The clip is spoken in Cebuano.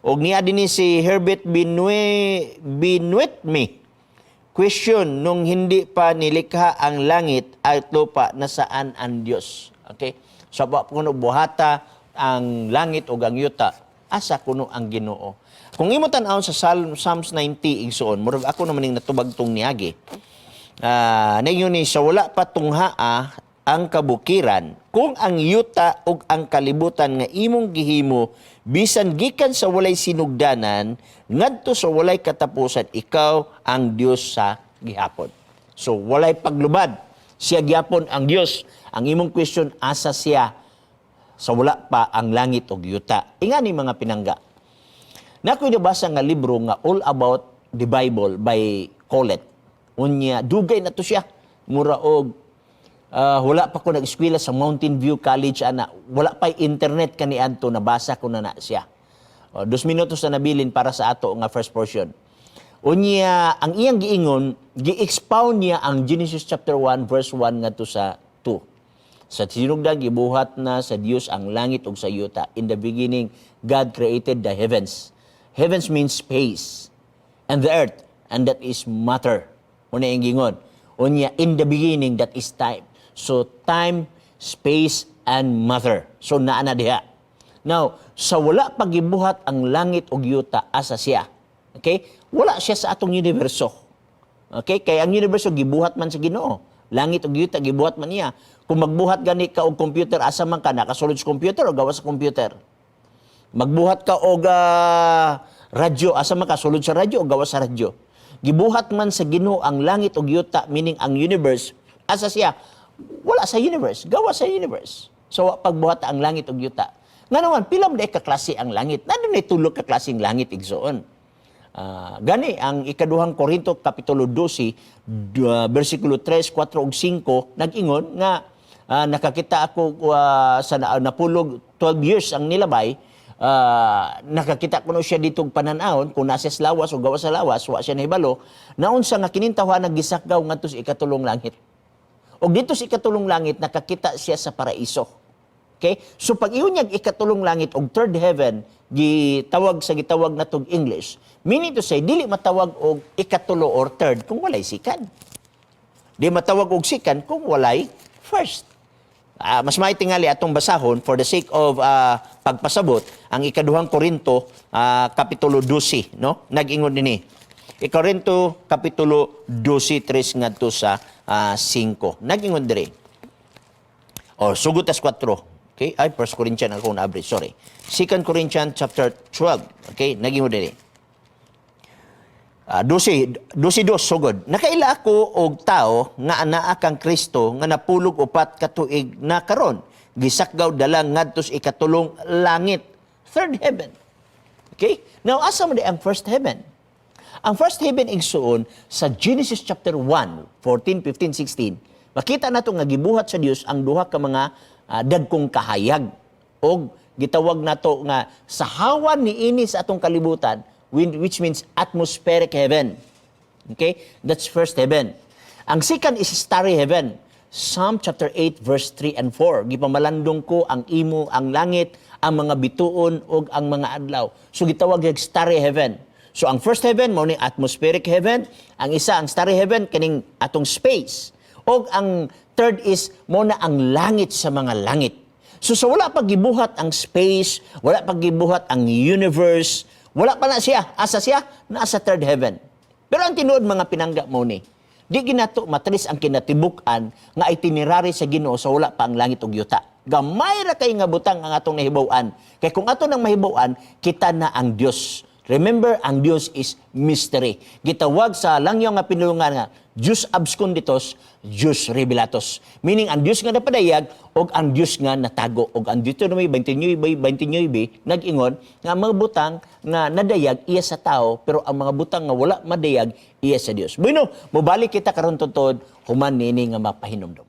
Og niya din ni si Herbert Binuetmi. Question, nung hindi pa nilikha ang langit at lupa, nasaan ang Diyos? Okay? So, wa kuno buhata ang langit ug ang yuta, asa kuno ang Ginoo? Kung imo tan-awon sa Psalms 90, igsoon, murag ako naman ning natubag tong niagi. Ah, ninyo ni sa wala pa tunghaa ang kabukiran, kung ang yuta ug ang kalibutan nga imong gihimo, bisan gikan sa walay sinugdanan ngadto sa walay katapusan, ikaw ang Dios sa gihapon. So walay paglubad, siya gihapon ang Dios. Ang imong question, asa siya sa wala pa ang langit ug yuta? Ingani, mga pinangga, nakoy nabasa nga libro nga All About the Bible by Colette. Unya, dugay na to siya. Mura og wala pa ko nag-eskwela sa Mountain View College ana. Wala pa internet kaniadto, nabasa ko na na siya. O, 2 minutos na nabilin para sa ato nga first portion. Unya, ang iyang giingon, gi-expound niya ang Genesis chapter 1 verse 1 ngadto sa 2. Sa sinugdan gibuhat na sa Dios ang langit ug sa yuta. In the beginning, God created the heavens. Heavens means space. And the earth, and that is matter. Una yung gingon. Unya, in the beginning, that is time. So, time, space, and matter. So, naa na diha. Now, sa wala pagibuhat ang langit ug yuta, asa siya? Okay? Wala siya sa atong universo. Okay? Kay ang universo gibuhat man sa Ginoo. Langit ug yuta gibuhat man niya. Kung magbuhat gani ka og computer, asa man ka? Nakasulod sa computer o gawas sa computer? Magbuhat ka og radyo, asa man ka? Sulod sa radyo o gawas sa radyo? Gibuhat man sa Ginoo ang langit ug yuta, meaning ang universe, asa siya? Wala sa universe, gawas sa universe. So wa pagbuhat ang langit ug yuta. Nga naman, pila man ka klase ang langit? Nandun na tulo ka klaseng langit, igsoon. Gani ang ikaduhang Korinto kapitulo 12 bersikulo 3, 4 ug 5 nag-ingon nga nakakita ako sa napulog 12 years ang nilabay, nakakita kuno siya ditong pananawon kung nasa sa lawas o gawas sa lawas, wa siya nahibalo naunsa nga kining tawhana gisakgaw ngadto sa ikatulong langit, ug dito sa ikatulong langit nakakita siya sa paraiso. Okay? So pag ingon niyang ikatulong langit og third heaven, gitawag sa gitawag na tog English. Meaning to say, dili matawag og ikatulo or third kung walay second. Di matawag og second kung walay first. Mas may tingali atong basahon for the sake of pagpasabot ang ikaduhang Korinto kapitulo 12, no? Nag-ingon dinhi. Ikorinto kapitulo 12 3 ngadto sa 5. Nag-ingon diri. O, sugod tas 4. Okay? Ay, First Corinthians ako na-average. Sorry. Second Corinthians chapter 12. Okay? Nag-ingon diri. 12, 12 dos sugod. Nakaila ako og tao nga anaa kang Kristo nga napulog 4 ka tuig na karon. Gisakgaw dala ngadto sa ikatulong langit, third heaven. Okay? Now, asa man di ang first heaven? Ang first heaven, igsuon, sa Genesis chapter 1, 14, 15, 16, makita nato nga gibuhat sa Dios ang duha ka mga dagkong kahayag og gitawag nato nga sa hawan niini sa atong kalibutan, which means atmospheric heaven. Okay? That's first heaven. Ang second is starry heaven. Psalm chapter 8 verse 3 and 4. Gipamalandong ko ang imo ang langit, ang mga bituon ug ang mga adlaw. So gitawag yung starry heaven. So ang first heaven mao ni atmospheric heaven, ang isa ang starry heaven, kining atong space. Og ang third is mao na ang langit sa mga langit. So sa wala pa gibuhat ang space, wala pa gibuhat ang universe, wala pa na siya. Asa siya? Nasa third heaven. Pero ang tinuod, mga pinangga, mo ni, di ginato matris ang kinatibuk-an nga itinerary sa Ginoo sa wala pa ang langit ug yuta. Gamay ra kay nga butang ang atong nahibaw-an. Kay kung ato nang mahibaw-an, kita na ang Dios. Remember, ang Dios is mystery. Gitawag sa langyaw nga pinulungan nga Deus absconditus, Deus revelatus. Meaning, ang Dios nga napadayag o ang Dios nga natago. Og ang Deuteronomy 29, 29 nag-ingon nga ang mga butang nga nadayag iya sa tao, pero ang mga butang nga wala madayag iya sa Dios. Bueno, mobalik kita karon tuntod human nini nga mapahinumdum.